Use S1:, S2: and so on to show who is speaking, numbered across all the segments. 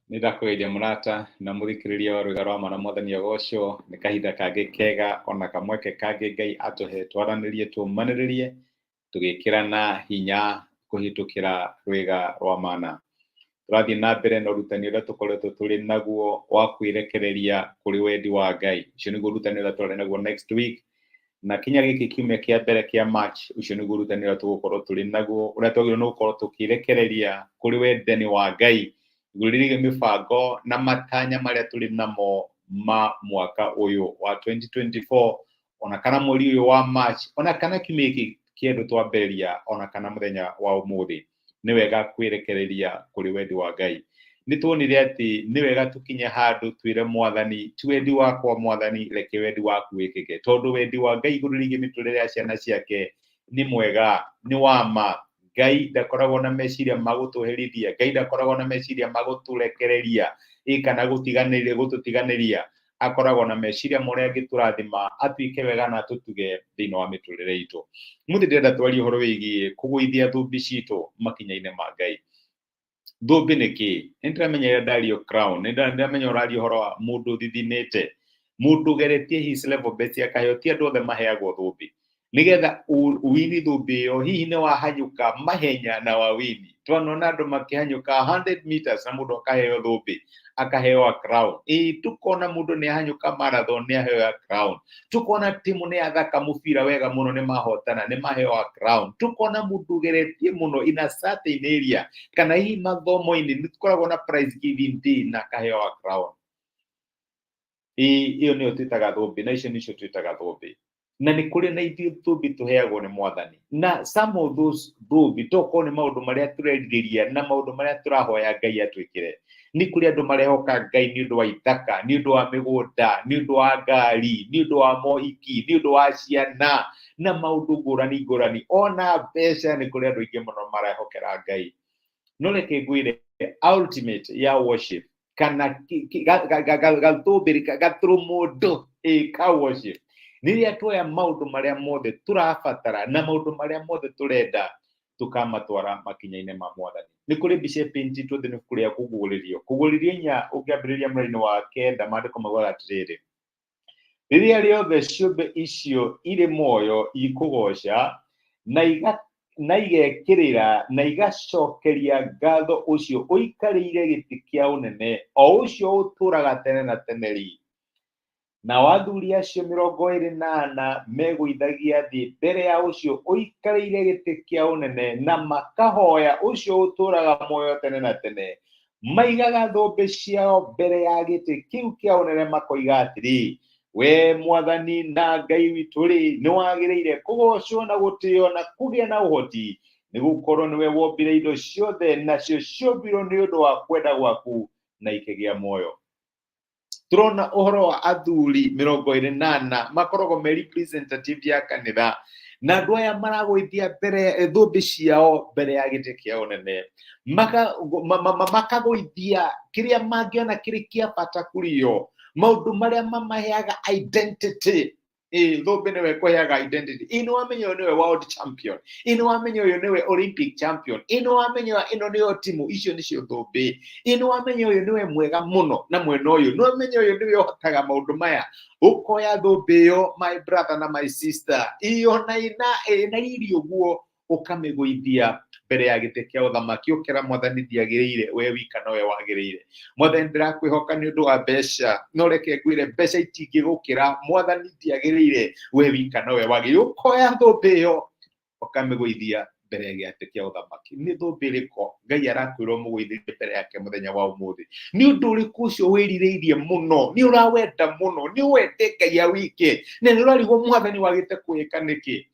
S1: Nĩ ndakũgeithia mũrata na mũthikĩrĩria wa rwĩga rwa mana mwathani agocwo nĩ kahinda kangĩ kega ona kamweke kangĩ Ngai atũhe twaranĩrie tũmanĩrĩrie tũgĩkĩrana hinya kũhĩtũkĩra rwĩga rwa mana. Tũrathiĩ na mbere na ũrutani ũrĩa tũkoretwo tũrĩ naguo wa kwĩrekereria kũrĩ wendi wa Ngai. Ũcio nĩguo ũrutani ũrĩa tũrarĩ naguo next week na kinya gĩkĩ kiumia kĩa mbere kĩa March, ũcio nĩguo ũrutani ũrĩa tũgũkorwo tũrĩ naguo, ũrĩa twagĩrĩirwo nĩ gũkorwo tũkĩrekereria kũrĩ wendani wa Ngai igũrũ rĩgiĩ mĩbango na matanya marĩa tũrĩ namo ma mwaka ũyũ wa 2024, ona kana mweri ũyũ wa March, ona kana kiumia gĩkĩ kĩendũ twambĩrĩria, ona kana mũthenya wa ũmũthĩ. Nĩ wega kwĩrekereria kũrĩ wendi wa Ngai. Nĩ tuonire atĩ nĩ wega tũkinye handũ twĩre Mwathani, ti wendi wakwa Mwathani, reke wendi waku wĩkĩke, tondũ wendi wa Ngai igũrũ rĩgiĩ mĩtũrĩre ya ciana ciake nĩ mwega, nĩ wa ma. Ngai ndakoragwo na meciria ma gũtũherithia, Ngai ndakoragwo na meciria ma gũtũrekereria ĩ kana gũtiganĩria, gũtũtiganĩria. Akoragwo na meciria ma ũrĩa angĩtũrathima atuĩke wega na atũtuge thĩinĩ wa mĩtũrĩre itũ. Mũthĩ ndĩrenda twarie ũhoro wĩgiĩ kũgũithia thũmbĩ citũ makinya-inĩ ma Ngai. Thũmbĩ nĩ kĩĩ? Nĩ ndĩramenya ĩrĩa ndario crown, nĩ ndĩramenya ũraria ũhoro wa mũndũ ũthithinĩte, mũndũ ũgeretie his level best akaheo, ti andũ othe maheagwo thũmbĩ. Nĩgetha ũwini thũmbĩ ĩyo, hihi nĩ wahanyũka mahenya na wawini. Twanona andũ makĩhanyũka 100 meters na mũndũ akaheo thũmbĩ, akaheo a crown. Ĩĩ, tukona mũndũ nĩ ahanyũka marathon nĩ aheo a crown. Tukona timu nĩ yathaka mũbira wega mũno nĩ mahotana nĩ maheo a crown. Tukona mũndũ ũgeretie mũno in a certain area kana hihi mathomo-inĩ nĩ tũkoragwo na prize giving day na akaheo a crown. Ĩĩ, ĩyo nĩyo twĩtaga thũmbĩ, na icio nĩcio twĩtaga thũmbĩ. Na nĩ kũrĩ na ithuĩ thũmbĩ tũheagwo nĩ Mwathani, na some of those thũmbĩ tokorwo nĩ maũndũ marĩa tũrerirĩria na maũndũ marĩa tũrahoya Ngai atwĩkĩre. Nĩ kũrĩ andũ marehoka Ngai nĩ ũndũ wa ithaka, nĩ ũndũ wa mĩgũnda, nĩ ũndũ wa ngari, nĩ ũndũ wa mohiki, nĩ ũndũ wa ciana na maũndũ ngũrani ngũrani, ona mbeca. Nĩ kũrĩ andũ aingĩ mũno marehokera Ngai. No reke ngwĩre, ultimate ya worship kana gathũmbĩrĩ gatũrũmũndũ ĩ ka worship rĩrĩa tuoya maũndũ marĩa mothe tũrabatara na maũndũ marĩa mothe tũrenda tũkamatwara makinya-inĩ ma Mwathani. Nĩ kũrĩ mbica ĩpĩntĩtwo thĩinĩ ibuku rĩa Kũguũrĩrio, Kũguũrĩrio 4 ũngĩambĩrĩria mũraini wa 9, maandĩko maugaga atĩrĩrĩ: Rĩrĩa rĩothe ciũmbe icio irĩ muoyo ikũgooca, na igekĩrĩra na igacokeria ngatho ũcio ũikarĩire gĩtĩ kĩa ũnene, o ũcio ũtũũraga tene na tene-rĩ, nao athuri acio 24 megũithagia thĩ mbere ya ũcio ũikarĩire gĩtĩ kĩa ũnene, na makahoya ũcio ũtũũraga muoyo tene na tene, maigaga thũmbĩ ciao mbere ya gĩtĩ kĩu kĩa ũnene, makoiga atĩrĩ: "We Mwathani na Ngai witũ-rĩ, nĩ wagĩrĩire kũgoocwo na gũtĩo na kũgĩa na ũhoti, nĩ gũkorwo nĩwe wombire indo ciothe, nacio ciombirwo nĩ ũndũ wa kwenda gwaku na ikĩgĩa muoyo." Turona ũhoro wa athuri 24 makoragwo me representative ya kanitha, na andũ aya maragũithia mbere thũmbĩ ciao mbere ya gĩtĩ kĩa ũnene, makagũithia kĩrĩa mangĩona kĩrĩ kĩa bata kũrĩ o, maũndũ marĩa mamaheaga identity. Ĩ thũmbĩ nĩwe kũheaga identity. Ĩ nĩ wamenya ũyũ nĩwe world champion, ĩ nĩ wamenya ũyũ nĩwe Olympic champion, ĩ nĩ wamenya ĩno nĩyo timu, icio nĩcio thũmbĩ. Ĩ nĩ wamenya ũyũ nĩwe mwega mũno na mwena ũyũ, nĩ wamenya ũyũ nĩwe ũhotaga maũndũ maya, ũkoya thũmbĩ ĩyo, my brother na my sister, ĩyo na ĩna riri ũguo, ũkamĩgũithia mbere ya gĩtĩ kĩa ũthamaki, ũkera Mwathani, "Ndiagĩrĩire, we wika nowe wagĩrĩire. Mwathani, ndĩrakwĩhoka nĩ ũndũ wa mbeca, no reke ngwĩre mbeca itingĩgũkĩra. Mwathani, ndiagĩrĩire, we wika nowe wagĩrĩire." Ũkoya thũmbĩ ĩyo ũkamĩgũithia mbere ya gĩatĩ kĩa ũthamaki. Nĩ thũmbĩ ĩrĩkũ Ngai arakwĩra ũmũgũithĩrie mbere yake mũthenya wa ũmũthĩ? Nĩ ũndũ ũrĩkũ ũcio wĩrirĩirie mũno, nĩ ũrawenda mũno, nĩ wende Ngai awĩke, na nĩ ũrarigwo Mwathani wagĩte kwĩka nĩkĩ?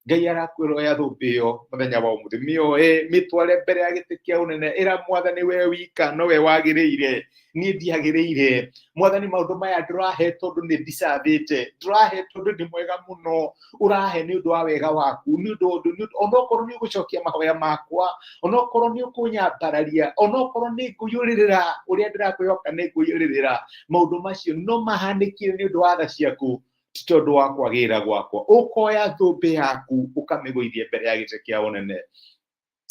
S1: Ngai arakwĩra oya thũmbĩ ĩyo mũthenya wa ũmũthĩ, mĩoe, mĩtware mbere ya gĩtĩ kĩa ũnene, ĩra Mwathani, "We wika nowe wagĩrĩire, niĩ ndiagĩrĩire. Mwathani, maũndũ maya ndũrahe tondũ nĩ ndicabĩte, ndũrahe tondũ nĩ mwega mũno, ũrahe nĩ ũndũ wa wega waku, nĩ ũndũ ũndũ onokorwo nĩ ũgũcokia mahoya makwa, onokorwo nĩ ũkũnyambararia, onokorwo nĩ ngũiyũrĩrĩra ũrĩa ndĩrakwĩhoka nĩ ngũiyũrĩrĩra, maũndũ macio no mahanĩkire nĩ ũndũ wa tha ciaku, ti tondũ wa kwagĩrĩra gwakwa." Ũkoya thũmbĩ yaku ũkamĩgũithia mbere ya gĩtĩ kĩa ũnene.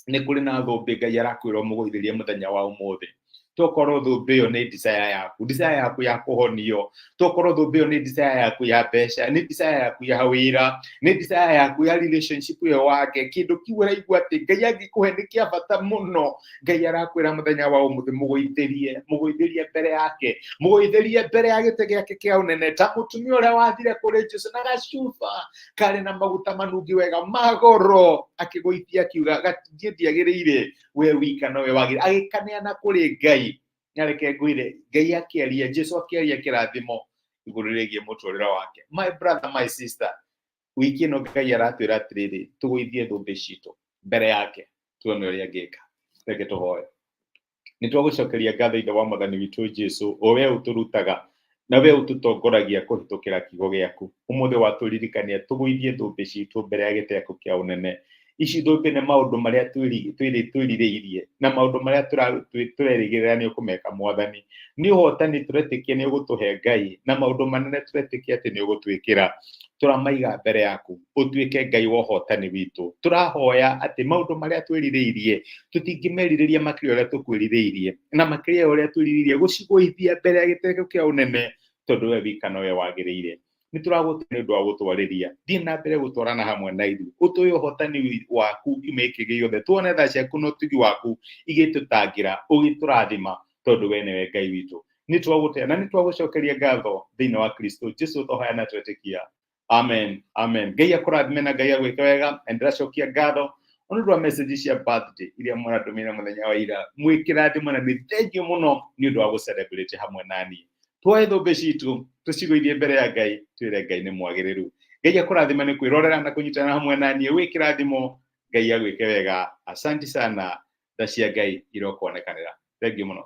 S1: Nĩ kũrĩ na thũmbĩ Ngai arakwĩra ũmũgũithĩrie mũthenya wa ũmũthĩ. Tokorwo thũmbĩ ĩyo nĩ desire yaku, desire yaku ya kũhonio, tokorwo thũmbĩ ĩyo nĩ desire yaku ya mbeca, nĩ desire yaku ya wĩra, nĩ desire yaku ya relationship ĩyo wake, kĩndũ kĩu ũraigua atĩ Ngai angĩkũhe nĩ kĩa bata mũno. Ngai arakwĩra mũthenya wa ũmũthĩ mũgũithĩrie, mũgũithĩrie mbere yake, mũgũithĩrie mbere ya gĩtĩ gĩake kĩa ũnene, ta mũtumia ũrĩa wathire kũrĩ Jesũ na gacuba karĩ na maguta manungi wega magoro, akĩgũithia akiuga, niĩ ndiagĩrĩire, we wika nowe wagĩrĩire, agĩkaneana kũrĩ Ngai. Na reke ngwĩre, Ngai akĩaria, Jesũ akĩaria kĩrathimo igũrũ rĩgiĩ mũtũrĩre wake. My brother, my sister, wiki ĩno Ngai aratwĩra atĩrĩrĩ, tũgũithie thũmbĩ citũ mbere yake, tuone ũrĩa angĩka. Reke tũhoe. Nĩ twagũcokeria ngatho Ithe wa Mwathani witũ Jesu, o we ũtũrutaga na we ũtũtongoragia kũhĩtũkĩra kiugo gĩaku. Ũmũthĩ watũririkania tũgũithie thũmbĩ citũ mbere ya gĩtĩ gĩaku kĩa ũnene. Ici thũmbĩ nĩ maũndũ marĩa twĩrirĩirie na maũndũ marĩa tũrerĩgĩrĩra nĩ ũkũmeka Mwathani. Nĩ ũhotani tũretĩkia nĩ ũgũtũhe Ngai, na maũndũ manene tũretĩkia atĩ nĩ ũgũtwĩkĩra. Tũramaiga mbere yaku, ũtuĩke Ngai wa ũhotani witũ. Tũrahoya atĩ maũndũ marĩa twĩrirĩirie tũtingĩmerirĩria makĩria ũrĩa tũkwĩrirĩirie, na makĩria ya ũrĩa twĩrirĩirie gũcigũithia mbere ya gĩtĩ gĩaku kĩa ũnene, tondũ we wika nowe wagĩrĩire. Nĩ tũragũtĩa nĩ ũndũ wa gũtwarĩria. Thiĩ na mbere gũtwarana hamwe na ithuĩ, ũtũhe ũhotani waku kiumia gĩkĩ gĩothe, tuone tha ciaku na ũtugi waku igĩtũtangĩra, ũgĩtũrathima, tondũ we nĩwe Ngai witũ. Nĩ twagũtĩa na nĩ twagũcokeria ngatho thĩinĩ wa Kristo Jesu, twahoya na twetĩkia. Amen, amen. Ngai akũrathime na Ngai agwĩke wega. Na ndĩracokia ngatho nĩ ũndũ wa message cia birthday iria mũratũmĩire mũthenya wa ira. Mwĩkĩrathimo na nĩ thengiũ mũno nĩ ũndũ wa gũcelebrate hamwe na niĩ. Tuoe thũmbĩ citũ tũcigũithie mbere ya Ngai, twĩre Ngai nĩ mwagĩrĩru. Ngai akũrathime nĩ kwĩrorera na kũnyitana hamwe na niĩ. Wĩkĩrathimo, Ngai agwĩke wega. Asante sana. Tha cia Ngai irokuonekanĩra. Thengiũ mũno.